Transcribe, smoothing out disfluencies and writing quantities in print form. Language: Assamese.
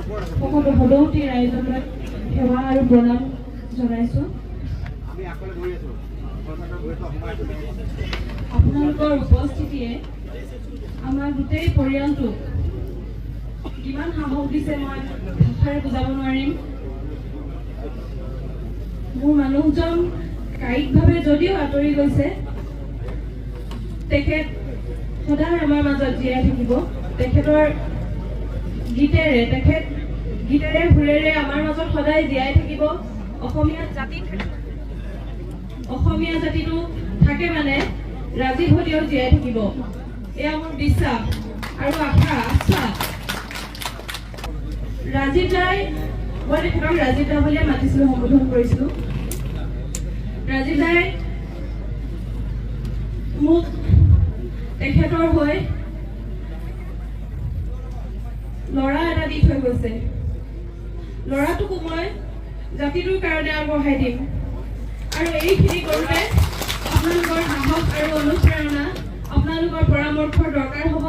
সকলো সদৌতি ৰাইজলৈ সেৱা আৰু প্ৰণাম জনাইছোঁ। আপোনালোকৰ উপস্থিতিয়ে আমাৰ গোটেই পৰিয়ালটোক কিমান সাহস দিছে, মই ভাষাৰে বুজাব নোৱাৰিম। মোৰ মানুহজন কায়িকভাৱে যদিও আঁতৰি গৈছে, তেখেত সদায় আমাৰ মাজত জীয়াই থাকিব। তেখেতৰ গীতেৰে, তেখেত গীতেৰে সুৰেৰে আমাৰ মাজত সদায় জীয়াই থাকিব। অসমীয়া জাতিটো থাকে মানে ৰাজীৱ শদিয়াও জীয়াই থাকিব, এয়া মোৰ বিশ্বাস আৰু আশা, আস্থা। ৰাজীৱ দাই, মই তেখেতক ৰাজীৱ দা বুলিয়ে মাতিছিলো, সম্বোধন কৰিছিলো। ৰাজীৱ দাই মোক তেখেতৰ হৈ ল'ৰা এটা দি থৈ গৈছে। ল'ৰাটোকো মই জাতিটোৰ কাৰণে আগবঢ়াই দিম আৰু এইখিনি কৰোঁতে আপোনালোকৰ সাহস আৰু অনুপ্ৰেৰণা, আপোনালোকৰ পৰামৰ্শৰ দৰকাৰ হ'ব।